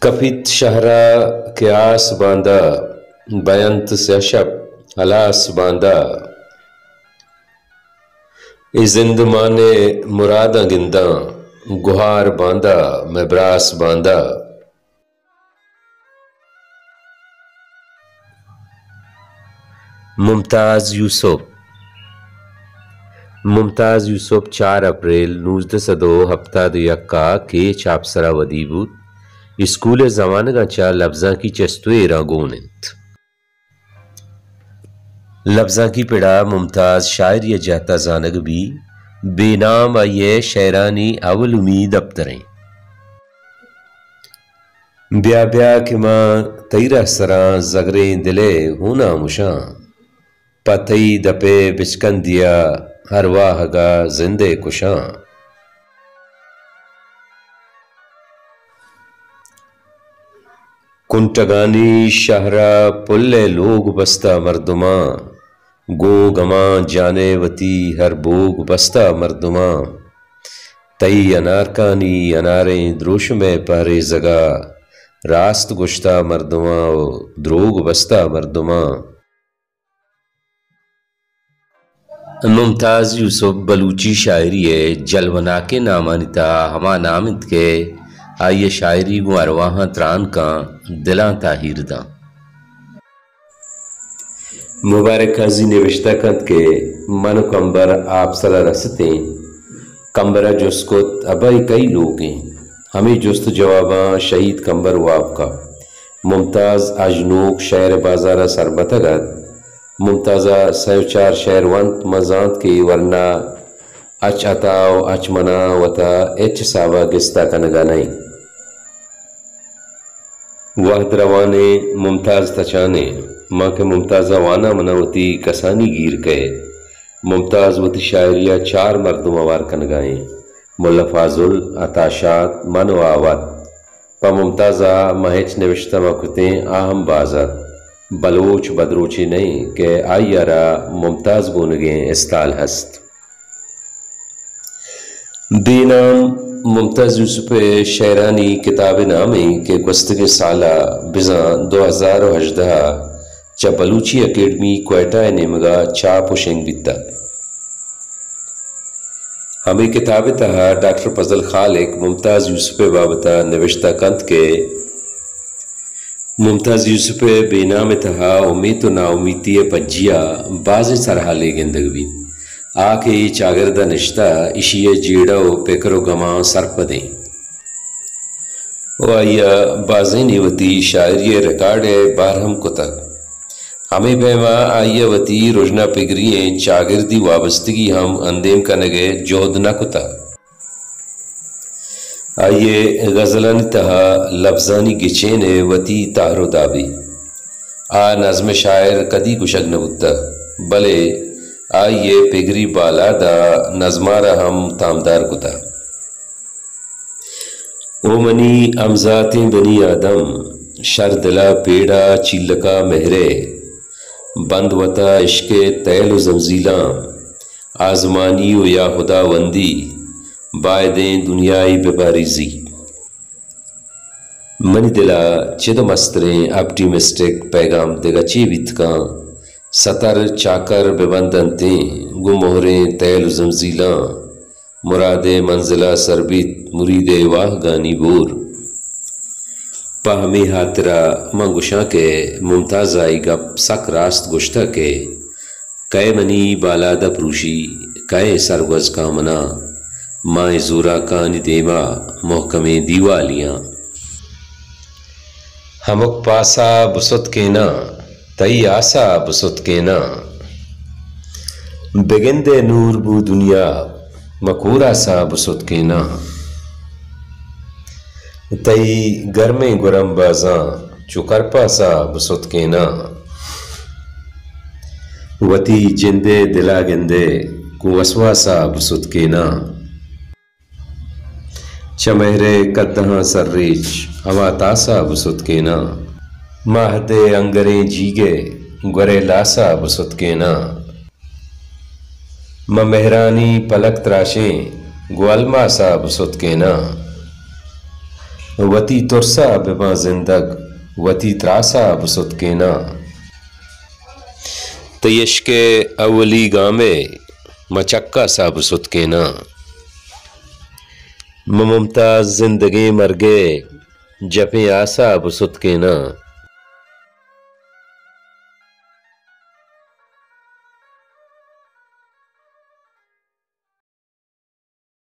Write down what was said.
کپیت شہرا کہ آس باندا، بینت سیاہ شپ ہلاس باندا۔ اے زندمان ءِ مراداں گنداں، گہار باندا، مئے براس باندا۔ ممتاز یوسف۔ ممتاز یوسف چار اپریل نوزدہ سد و ہپتاد و یک ءَ کیچ آپسر ءَ ودی بوت۔ اسکول ءِ زمانگاں چہ لبزانکی چست و ایراں گون انت۔ لبزانکی پڑا ممتاز شاعری ءِ جہتا زانگ بی، بے نام آئی ءِ شعرانی اولمی دپتریں۔ بیا بیا کہ من تئی رہسراں، زگریں دل ءِ ہوناں مشاں، پہ تئی دپ ءِ بچکندی ءَ ہر واہگ ءَ زند ءِ کشاں۔ کنٹگانی شہر ءَ پل ءِ لوگ بستہ مردماں، گوں گماں جان ءِ وتی ہر بوگ بستہ مردماں۔ تئی انارکانی اناریں دروشم ءِ پہریزگ ءَ راست گوشتہ مردماں و دروگ بستہ مردماں۔ ممتاز یوسف بلوچی شاعری ءِ جلوناکیں نامانی تہا ہما نام انت کہ آئی ءِ شاعری گوں ارواہاں تران کاں، دلاں تاہیر داں۔ مبارک قاضی نبشتہ کنت کہ من و کمبر آپسر ءَ رستیں۔ کمبر ءَ جست کت، ابا اے کئی لوگ انت؟ ہمے جست و جواباں شہید کمبر واب کپت۔ ممتاز اژنوک شہر ءِ بازار ءَ سربتگ ات۔ ممتاز ءَ سئے و چار شعر ونت، من زانت کہ اے ورنا اچ عطا و اچ منا وتا ہچ حسابا گستا کنگا نہ انت۔ وہد روان انت، ممتاز تچان انت۔ من کہ ممتازا واناں، منا وتی کسانی گیر کئیت۔ ممتاز وتی شاعریا چار مردم ہوار کنگا انت، ملا فاضل، عطا شاد، من و آ وت۔ پہ ممتازا من ہچ نبشتہ مہ کتیں، آ ہم باز ات۔ بلوچ بدروچے نہ انت کہ آئیا را ممتاز گونگیں استال ہست۔ بے نام ممتاز یوسف ءِ شعرانی کتاب ءِ نام انت کہ گوستگیں سال ءَ بزاں دو ہزار و ہژدہ ءَ چہ بلوچی اکیڈمی کوئٹہ ءِ نیمگ ءَ چاپ و شنگ بیتگ۔ ہمے کتاب ءِ تہا ڈاکٹر فضل خالق ممتاز یوسف ءِ بابت ءَ نبشتہ کنت کہ ممتاز یوسف ءِ بے نام ءِ تہا امیت و ناامیتی ءِ پجیا بازیں سرحالے گندگ بیت۔ آ کہ اے چاگرد ءَ نشتہ، ایشی ءِ جیڑہ و پکر و گماں سرپدیں۔ و آئی ءَ بازینے وتی شاعری ءِ ریکارڈ ءِ بہر ہم کتگ۔ ہمے پیما آئی ءَ وتی رژنا پگری ئیں چاگردی وابستگی ہم اندیم کنگ ءِ جہد نہ کتگ۔ آئی ءِ غزلانی تہا لبزانی گچین ءِ وتی تہر و دابے۔ آ نظم شاعر کدی گوشگ نہ بوتہ، بلے آئی ءِ پگری بالاد ءَ نظمارا ہم تامدار کتہ۔ او منی ہمزاتیں بنی آدم، شر دل ءَ پیڑ ءَ چیلکا مہرے، بند وتا عشق ءِ تیل و زمزیلاں، آزمانی و یا خداوندی، بائدیں دنیائے بہ باریزی۔ منی دل ءَ چد ءُ مستریں آپٹیمسٹک پیغام دگہ چے بیت کن؟ ستر چاکر بہ بندنتیں گوں مہریں تیل ءُ زمزیلاں، مراد ءِ منزل ءَ سر بیت مرید ءِ واہگانی بور۔ پہ ہمے ہاترا من گوشاں کہ ممتاز ءَ اے گپ سک راست گوشتگ کہ کئے منی بالاد ءَ پروشی، کئے سرگوز کاں منا، ما اے زوراکانی دیما مہکمیں دیوالیاں۔ ہمک پاسا بستکیناں، تئی آسا بستکیناں۔ بگندے نور بو دنیا، مکوراسا بستکیناں۔ تئی گرمیں گرمبازاں چو کرپاسا بستکیناں۔ وتی جندے دلا گندے گوں وسواسا بستکیناں۔ چہ مہرے کدہاں سرریچ ہما تاسا بستکیناں۔ ماہدے انگریں جیگے گورے لاسا بستکیناں۔ من مہرانی پلک تراشیں گوں الماسا بستکیناں۔ وتی ترسا بباں زندگ، وتی تراسا بستکیناں۔ تئی عشق ءِ اولی گام ءَ ما چکاسا بستکیناں۔ من ممتاز زندگیں مرگ ءِ جپیں آسا بستکیناں۔